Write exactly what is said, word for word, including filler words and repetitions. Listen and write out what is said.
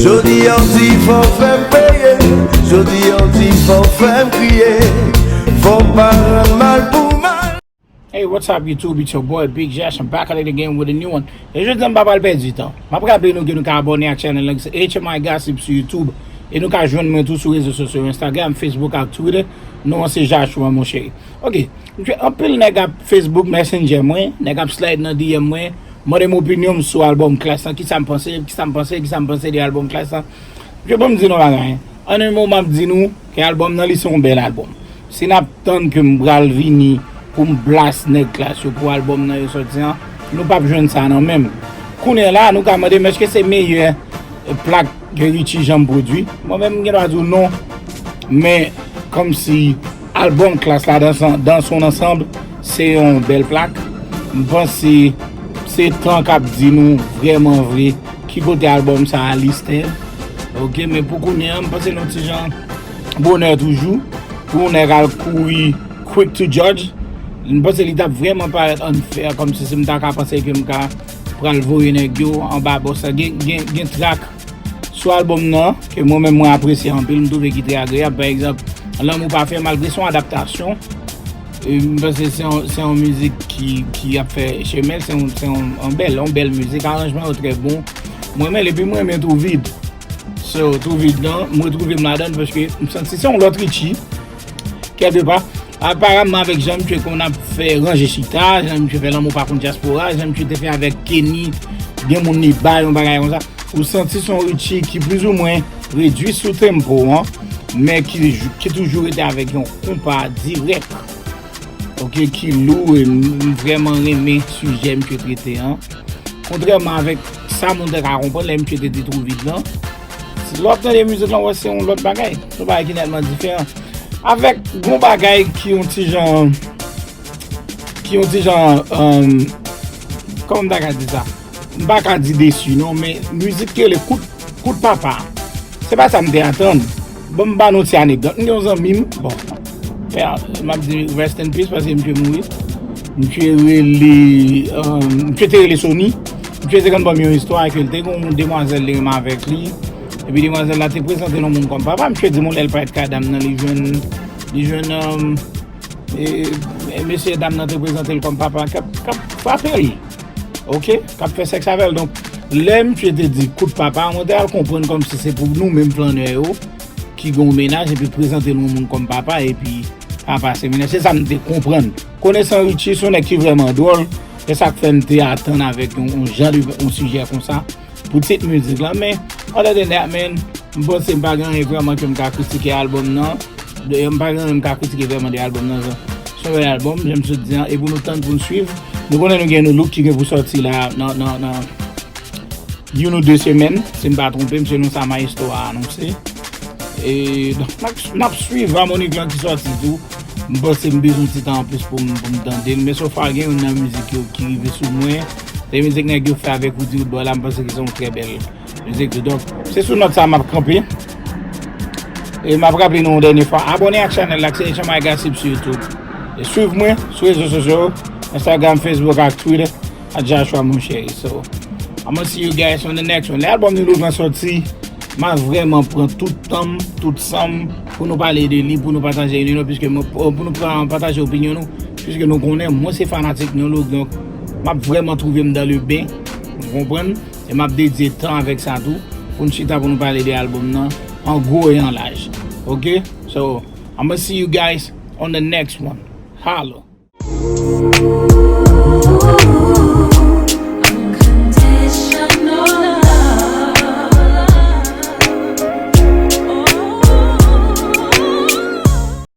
Jodi a w di fò w fè m peye, jodi a w di fò w fè m kriye, fò w pa rann mal pou mal. Hey, what's up YouTube? It's your boy Big Jash. I'm back at it again with a new one. E jodi a m pa pral pèdi tan. M ap raple nou ke nou ka abòne ak chanèl la ki se H M I Gossip sou YouTube. E nou ka jwenn mwen tou sou rezo sosyo Instagram, Facebook ak Twitter. Non an se Joshua, mon cheri. Ok, anpil nèg ap Facebook Messenger mwen, nèg ap slide nan D M mwen, mande m opinyon m sou albòm Klass lan, kisa m panse, kisa m panse, kisa m panse de albòm Klass lan. Mesye, ban m di nou bagay. An en mo, m ap di nou ke albòm nan, li se yon bèl albòm. Si n ap tann ke m pral vini pou m blast nèg Klass yo pou albòm nan yo sòti an, nou p ap jwenn sa nan men m. Kounye a la, nou ka mande m èske se meyè plak ke Richie janm pwodui? Mwen menm, m gen dwa di w non. Men, kòmsi albòm Klass la, dans, dans son ensemble, se yon bèl plak. M panse se tan k ap di nou vrèman vre ki kote albòm sa a li stand. Ok, men pou kounye a, m panse nou ti jan bonè toujou. Pou yon nèg al kouri quick to judge, m panse li t ap vrèman parèt unfair, kòmsi si m ta ka panse ke m ka pral voye nèg yo anba bòs la. Gen, gen, gen trak sou albòm nan ke mwen menm mwen apresye anpil, m twouve ki trè agreyab. Pa egzanp, Lanmou Pafè, malgre se yon adaptasyon, e m panse se yon, se yon mizik ki, ki ap fè chemen l, se yon, se yon, yon bèl, yon bèl mizik, aranjman yo trè bon. Mwen renmen l, epi mwen renmen Tou Vid. So, Tou Vid lan, m retwouve m ladan l paske m santi se yon lòt Richie, kèlkepa. Aparamman, avèk jan misye konn ap fè ranje chita, jan misye fè Lanmou Pa Konn Dyaspora, jan misye te fè avèk Kenny, gen moun li bay yon bagay konsa. Ou santi se yon Richie ki plizoumwen redui sou tempo an, men ki, ki toujou rete avèk yon konpa dirèk. Ok, ki lou, e m, m vrèman renmen sijè misye trete an. Kontrèman avèk sa moun te ka konprann lè misye te di Tou Vid lan, lè w ap tande mizik lan, w wè se yon lòt bagay. Se yon bagay ki nètman diferan. Avèk yon bagay ki yon ti jan, ki yon ti jan, um, kòman m ta ka di sa? M pa ka di desi non, men mizik ki rele Kout, Kout Papa. Se pa sa m te atann. Bon, m ba nou ti anekdòt. M gen yon zanmi m, bon, pè, m ap di rest in peace paske misye mouri. Misye rele, um, misye te rele Sony. Misye te konn ban m yon istwa ke l te gen yon demwazèl li renmen avèk li. Epi demwazèl la te prezante l yon moun kòm papa. Misye di m yon lè l parèt kay dam nan, li jwenn, li jwenn, um, e, e mesye dam nan te prezante l kòm papa k ap, k ap frape l. Ok? K ap fè sèks avè l. Donk, lè misye te di Kout Papa, mwen te al konprann kòmsi se pou nou menm flannè yo ki gen yon mennaj epi prezante nou yon moun kòm papa epi papa se mennaj. Se sa m te konprann. Konesan Richie se yon nèg ki vrèman dwòl, se sa k fè m te atann avèk yon, yon jan de yon sijè konsa pou tit mizik lan. Men, other than that, man, m panse m pa gen anyen vrèman ke m ka kritike albòm nan. Dayè, m pa gen anyen m ka kritike vrèman de albòm nan. Se yon bèl albòm, jan m sot di an, e pou nou tann pou n swiv. Nou konnen nou gen nou look ki gen pou sòti la nan, nan, nan youn ou de semèn, si m pa twonpe m, selon sa Maestro a anonse. E, donk, n ap, n ap swiv Harmonik lan ki sòti tou. M panse m bezwen ti tan anplis pou m, pou m tande l. Men so far gen youn nan mizik yo ki rive sou mwen. Se mizik nèg yo fè avèk Roody Roodboy la, m panse ke se yon trè bèl mizik tou. Donk, se sou nòt sa m ap kanpe. E m ap raple nou yon dènye fwa, abòne ak chanèl la, ki se H M I Gossip sou YouTube. E swiv mwen sou rezo sosyo, Instagram, Facebook ak Twitter, at Joshua Moncheri. So, I'm gonna see you guys on the next one. Lè albòm New Look lan sòti, m a vrèman pran tout tan m, tout san m pou nou pale de li, pou nou pataje li, nou, piske nou, pou nou pran, pataje opinyon nou, piske nou konnen mwen se fanatik New Look, donk m ap vrèman twouve m dans le bain, ou konprann? E m ap dedye tan avèk sa tou, pou n chita pou nou pale de albòm nan an gwo e an laj. Ok? So, I'm gonna see you guys on the next one. Holla!